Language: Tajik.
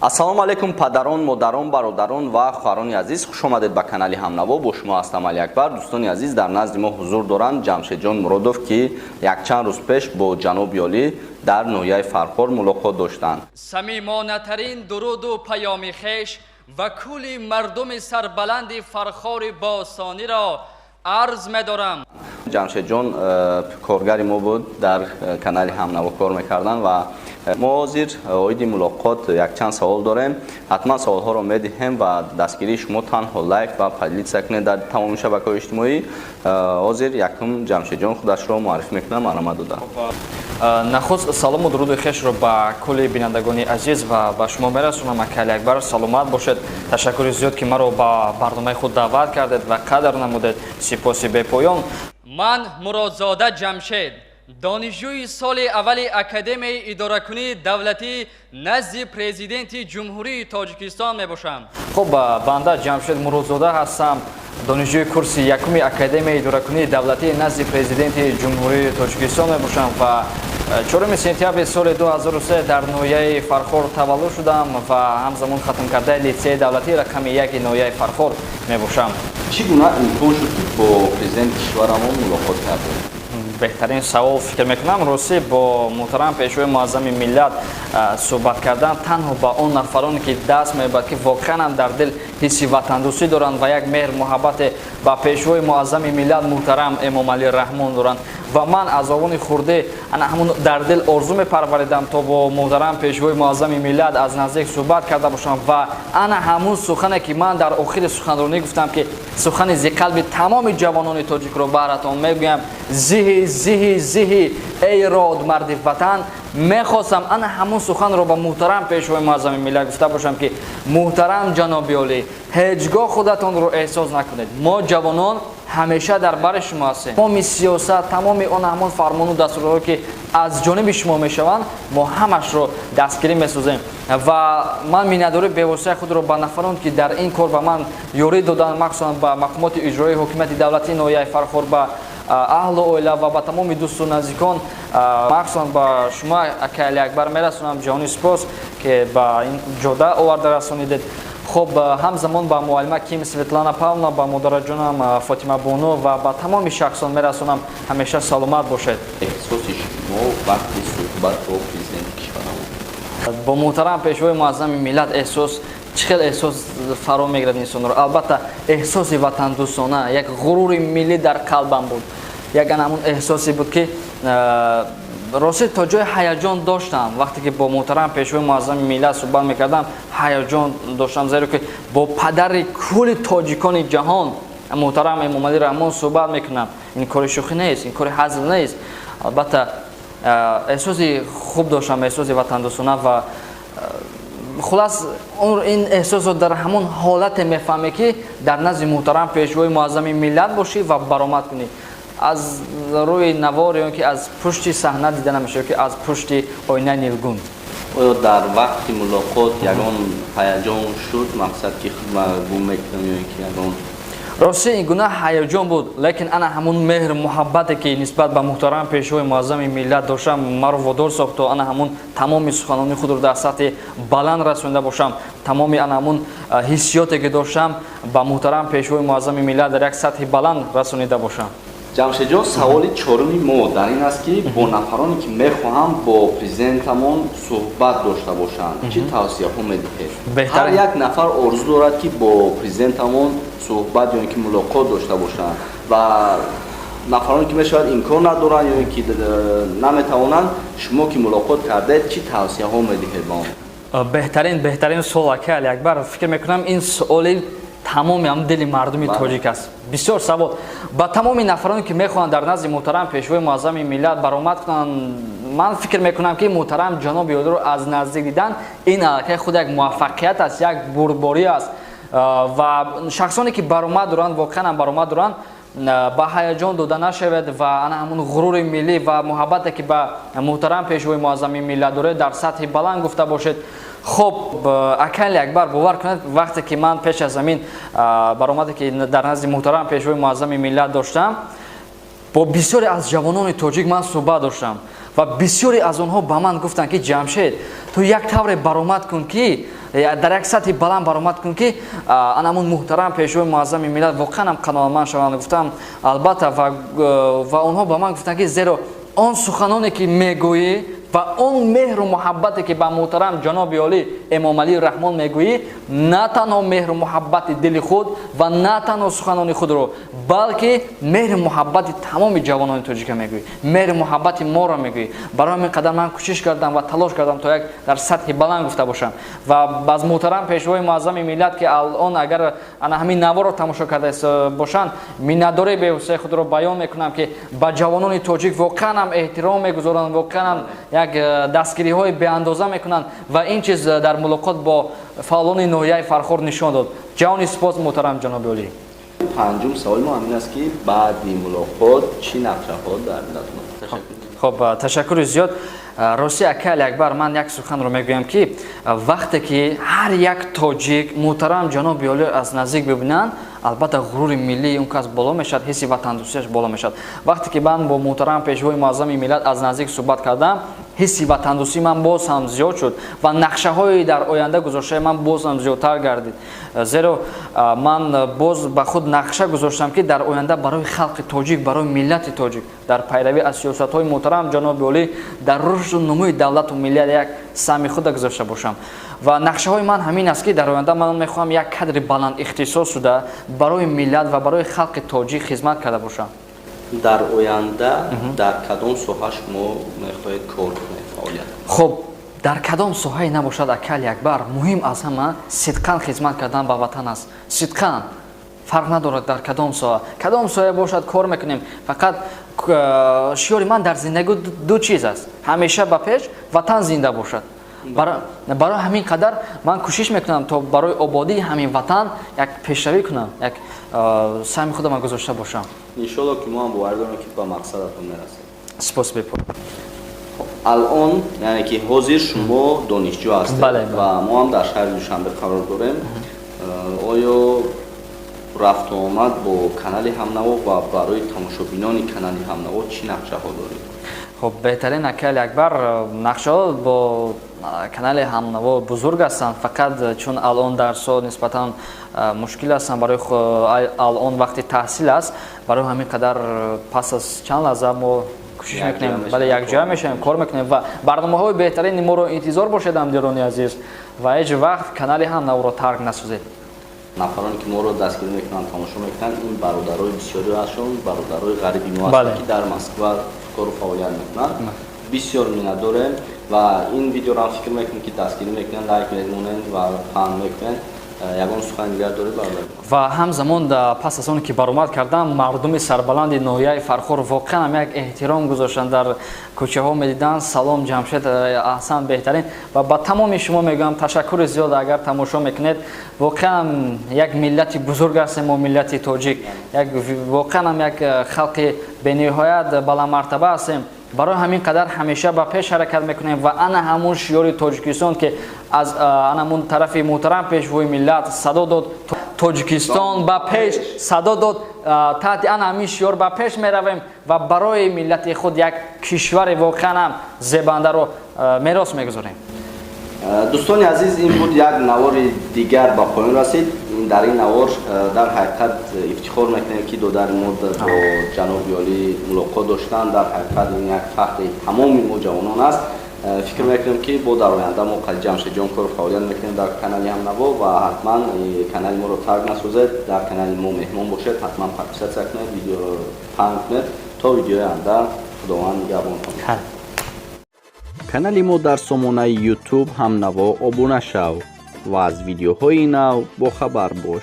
Ассалому алайкум, падарон, модарон, бародарон ва хоҳарони азиз, хуш омадед ба канали Ҳамнаво. Бо шумо ҳастам Алиакбар. Дӯстони азиз, дар назди мо ҳузур доранд Ҷамшедҷон Муродов, ки якчанд рӯз пеш бо ҷаноби олӣ дар ноҳияи Фархор мулоқот доштанд. Самимонатарин дуруду паёми хеш ва кулли мардуми сарбаланди Фархори бостониро арз медорам. Ҷамшедҷон коргари мо буд, дар канали Ҳамнаво кор мекарданд ва мо ҳозир оиди мулоқот якчанд савол дорем. Ҳатман саволҳоро медиҳем ва дастгирии шумо танҳо лайк ва поделиться кунед дар тамоми шабакаҳои иҷтимоӣ. Ҳозир якум Ҷамшедҷон худашро муаррифӣ мекунам, марҳамат дода. Нахуст салому дуруди хешро ба кулли бинандагони азиз ва ба шумо мерасонам, ака Алиакбар. Саломат бошед. Ташаккури зиёд, ки маро ба барномаи худ даъват кардед ва қадр намудед. Сипоси бепоён. Ман Муродзода Ҷамшед, донишҷӯи соли аввали Академияи идоракунии давлатӣ назди Президенти Ҷумҳурии Тоҷикистон мебошам. Хуб, банда Ҷамшед Муродзода ҳастам, донишҷӯи курси якуми Академияи идоракунии давлатии назди Президенти Ҷумҳурии Тоҷикистон мебошам ва 4 сентябри соли 2003 дар ноҳияи Фархор таваллуд шудам ва ҳамзамон хатмкардаи литсеи давлатии рақами 1 ноҳияи Фархор мебошам. Чӣ гуна имкон шуд, ки бо президенти кишварамон мулоқот кардем? Беҳтарин савол. Фикр мекунам, ростӣ, бо муҳтарам Пешвои Муаззами миллат суҳбат кардан танҳо ба он нафароне ки даст меёбад, ки воқеан ҳам дар дил ҳисси ватандӯстӣ доранд ва як меҳр муҳаббате ба Пешвои Муаззами миллат муҳтарам Эмомалӣ Раҳмон доранд. Ва ман аз овони хурдӣ ана ҳамун дар дил орзу мепарваридам, то бо муҳтарам Пешвои Муаззами миллат аз наздик суҳбат карда бошам. Ва ана ҳамун сухане, ки ман дар охири суханронӣ гуфтам, ки сухани зи қалби тамоми ҷавонони тоҷикро баҳратон мегӯям: «Зиҳи, зиҳи, зиҳи, эй родмарди ватан». Мехостам ана ҳамун суханро ба муҳтарам Пешвои Муаззами миллат гуфта бошам, ки муҳтарам ҷаноби олӣ, ҳеҷ гоҳ худатонро эҳсос накунед, мо ҷавонон ҳамеша дар бари шумо ҳастем. Тамоми сиёсат, тамоми он ҳамон фармону дастурҳое, ки аз ҷониби шумо мешаванд, мо ҳамашро дастгирӣ месозем. Ва ман миннатдории бевоситаи худро ба нафарон, ки дар ин кор ба ман ёрӣ доданд, махсусан ба мақомоти иҷроии ҳокимияти давлатии ноҳияи Фархор, ба аҳлу оила ва ба тамоми дӯсту наздикон, махсусан ба шумо, ака Алиакбар, мерасонам. Ҷаҳони сипос, ки ба ин ҷода оварда расонидед. Хуб, ҳамзамон ба муаллима Ким Светлана Павловна, ба модараҷонам Фотима Бону ва ба тамоми шахсон мерасонам. Ҳамеша саломат бошед. Эҳсоси шумо вақти суҳбат бо президенти кишварамон? Бо муҳтарам Пешвои Муаззами миллат эҳсос, чӣ хел эҳсос фаро мегирад инсонро? Албатта, эҳсоси ватандӯстона, як ғурури миллӣ дар қалбам буд, як ана ҳамун эҳсосе буд, ки ростӣ то ҷои ҳаяҷон доштам. Вақте ки бо муҳтарам Пешвои Муаззами миллат суҳбат мекардам, ҳаяҷон доштам, зеро ки бо падари кулли тоҷикони ҷаҳон муҳтарам Эмомалӣ Раҳмон суҳбат мекунам. Ин кори шӯхӣ нест, ин кори ҳазл нест. Албатта, эҳсоси хуб доштам, эҳсоси ватандӯстона. Ва хулас, ин эҳсосро дар ҳамон ҳолате мефаҳмӣ, ки дар назди муҳтарам Пешвои Муаззами миллат бошӣ ва баромад кунӣ. Аз рӯи навор ё ки аз пушти саҳна дида намешавад, ки аз пушти оинаи нилгун. Оё дар вақти мулоқот ягон ҳаяҷон шуд, мақсад ки гум мекунам ё ин ки ягон? Ростӣ, ин гуна ҳаяҷон буд, лекин ана ҳамун меҳр муҳаббате, ки нисбат ба муҳтарам Пешвои Муаззами миллат доштам, маро водор сохт, то ана ҳамун тамоми суханони худро дар сатҳи баланд расонида бошам. Тамоми ана ҳамун ҳиссиёте, ки доштам, ба муҳтарам Пешвои Муаззами миллат дар як сатҳи баланд расонида бошам. Ҷамшедҷон, саволи чоруми мо дар ин аст, ки бо нафароне, ки мехоҳанд бо президентамон суҳбат дошта бошанд, чӣ тавсияҳо медиҳед? Ҳар як нафар орзу дорад, ки бо президентамон суҳбат ё ин ки мулоқот дошта бошанд ва нафароне, ки мешавад, имкон надоранд ё ин ки наметавонанд. Шумо, ки мулоқот кардед, чӣ тавсияҳо медиҳед ба он? Беҳтарин, беҳтарин суол, ака Алиакбар. Фикр мекунам, ин суоли тамоми ҳам дили мардуми тоҷик аст. Бисёр савол. Ба тамоми нафароне, ки мехоҳанд дар назди муҳтарам Пешвои Муаззами миллат баромад кунанд, ман фикр мекунам, ки муҳтарам ҷаноби олиро аз наздик дидан ин аллакай худ як муваффақият аст, як бурдборӣ аст. Ва шахсоне, ки баромад доранд, воқеан ҳам баромад доранд, ба ҳаяҷон дода нашавед ва ана ҳамун ғурури миллӣ ва муҳаббате, ки ба муҳтарам Пешвои Муаззами миллат доред, дар сатҳи баланд гуфта бошед. Хуб, ака Алиакбар, бовар кунед, вақте ки ман пеш аз ҳамин баромаде, ки дар назди муҳтарам Пешвои Муаззами миллат доштам, бо бисёре аз ҷавонони тоҷик ман суҳбат доштам. Ва бисёре аз онҳо ба ман гуфтанд, ки Ҷамшед, ту як тавре баромад кун, ки дар як сатҳи баланд баромад кун, ки ана ҳамун муҳтарам Пешвои Муаззами миллат воқеан ҳам қаноатманд шаванд. Гуфтам, албатта. Ва онҳо ба ман гуфтанд, ки зеро он суханоне, ки мегӯӣ, ва он меҳру муҳаббате, ки ба муҳтарам ҷаноби олӣ Эмомалӣ Раҳмон мегӯӣ, на танҳо меҳру муҳаббати дили худ ва на танҳо суханони худро, балки меҳру муҳаббати тамоми ҷавонони тоҷика мегӯӣ, меҳру муҳаббати моро мегӯӣ. Барои ҳамин қадар ман кӯшиш кардам ва талош кардам, то як дар сатҳи баланд гуфта бошам. Ва аз муҳтарам Пешвои Муаззами миллат, ки алон агар ана ҳамин наворро тамошо карда бошанд, миннатдории бевоситаи худро баён мекунам, ки ба ҷавонони тоҷик воқеан ҳам эҳтиром мегузоранд, воқеан ҳам як дастгириҳои беандоза мекунанд. Ва ин чиз дар мулоқот бо фаъолони ноҳияи Фархор нишон дод. Ҷаҳони сипос, муҳтарам ҷаноби олӣ. Панҷум саволи мо ҳамин аст, ки баъди мулоқот чӣ нақшаҳо дар Хоб, ташаккури зиёд. Рости, ака Алиакбар, ман як суханро мегӯям, ки вақте ки ҳар як тоҷик муҳтарам ҷаноби олӣ аз наздик бибинанд, албатта, ғурури миллии он кас боло мешавад, ҳисси ватандӯстиаш боло мешавад. Вақте ки ман бо муҳтарам Пешвои Муаззами миллат аз наздик суҳбат кардам, ҳисси ватандӯстии ман боз ҳам зиёд шуд ва нақшаҳои дар оянда гузоштаи ман боз ҳам зиёдтар гардид, зеро ман боз ба худ нақша гузоштам, ки дар оянда барои халқи тоҷик, барои миллати тоҷик, дар пайравӣ аз сиёсатҳои муҳтарам ҷаноби олӣ, дар рушду нумӯи давлату миллат як саҳми худа гузошта бошам. Ва нақшаҳои ман ҳамин аст, ки дар оянда ман мехоҳам як кадри баланд ихтисос шуда, барои миллат ва барои халқи тоҷик хизмат карда бошам. Дар оянда дар кадом соҳа шумо мехоҳед кор кунед, фаъолият? Хуб, дар кадом соҳае набошад, ака Алиакбар, муҳим аз ҳама сидқан хизмат кардан ба ватан аст. Сидқан, фарқ надорад дар кадом соҳа, кадом соҳа бошад, кор мекунем. Фақат шиёри ман дар зиндагӣ ду чиз аст: ҳамеша ба пеш, ватан зинда бошад. Барои ҳамин қадар ман кӯшиш мекунам, то барои ободии ҳамин ватан як пешравӣ кунам, як саҳми худама гузошта бошам. Иншолло, ки мо ҳам бовар дорем, ки ба мақсадатон мерасед. Сипос бепо. Алон, яъне ки ҳозир, шумо донишҷӯ ҳастед ва мо ҳам дар шаҳри Душанбе қарор дорем. Оё рафту омад бо канали Ҳамнаво ва барои тамошобинони канали Ҳамнаво чӣ нақшаҳо доред? Хуб, беҳтарин, ака Алиакбар, нақшаҳо бо канали Ҳамнаво бузург ҳастанд. Фақат чун алон дарсҳо нисбатан мушкил ҳастанд, барои алон вақти таҳсил аст, барои ҳамин қадар пас аз чанд лаҳза мо кӯшиш мекунем, бале, якҷоя мешавем, кор мекунем ва барномаҳои беҳтарини моро интизор бошед, ҳамдиёрони азиз, ва ҳеҷ вақт канали Ҳамнаворо тарк насозед. Нафароне, ки моро дастгирӣ мекунанд, тамошо мекунанд, ин бародарои бисёри ҳастшон, бародарои ғариби мо ҳастанд, ки дар Москва кору фаъолият мекунанд. Бисёр миннатдорем ва ин видеоро ҳам фикр мекунем, ки дастгирӣ мекунанд, лайк мемонанд ва паҳн мекунанд. Ягон сухан дигар доред, бародар? Ва ҳамзамон, пас аз он ки баромад кардам, мардуми сарбаланди ноҳияи Фархор воқеан ҳам як эҳтиром гузоштанд. Дар кӯчаҳо медиданд: «Салом, Ҷамшед, аҳсан, беҳтарин». Ва ба тамоми шумо мегӯям ташаккури зиёд, агар тамошо мекунед. Воқеан як миллати бузург ҳастем мо, миллати тоҷик, як воқеан ҳам як халқи бениҳоят баландмартаба ҳастем. Барои ҳамин қадар ҳамеша ба пеш ҳаракат мекунем ва ана ҳамун шиёри Тоҷикистон, ки аз ана ҳамун тарафи муҳтарам Пешвои миллат садо дод, «Тоҷикистон ба пеш» садо дод, таҳти ана ҳамин шиёр ба пеш меравем ва барои миллати худ як кишвари воқеан ҳам зебандаро мерос мегузорем. Дӯстони азиз, ин буд як навори дигар, ба поён расид. Дар ин навор дар ҳақиқат ифтихор мекунем, ки додари мо бо ҷаноби олӣ мулоқот доштанд. Дар ҳақиқат ин як фахри тамоми мо ҷавонон аст. Фикр мекунем, ки бо дар оянда мо қади Ҷамшедҷон кору фаъолият мекунем дар канали Ҳамнаво ва ҳатман канали моро тарк насозед, дар канали мо меҳмон бошед, ҳатман подписаться кунед, видеоро паҳн кунед. То видеои оянда Худованд нигаҳбонтон. Канали мо дар сомонаи YouTube «Ҳамнаво» обуна шав ва аз видеоҳои нав бохабар бош.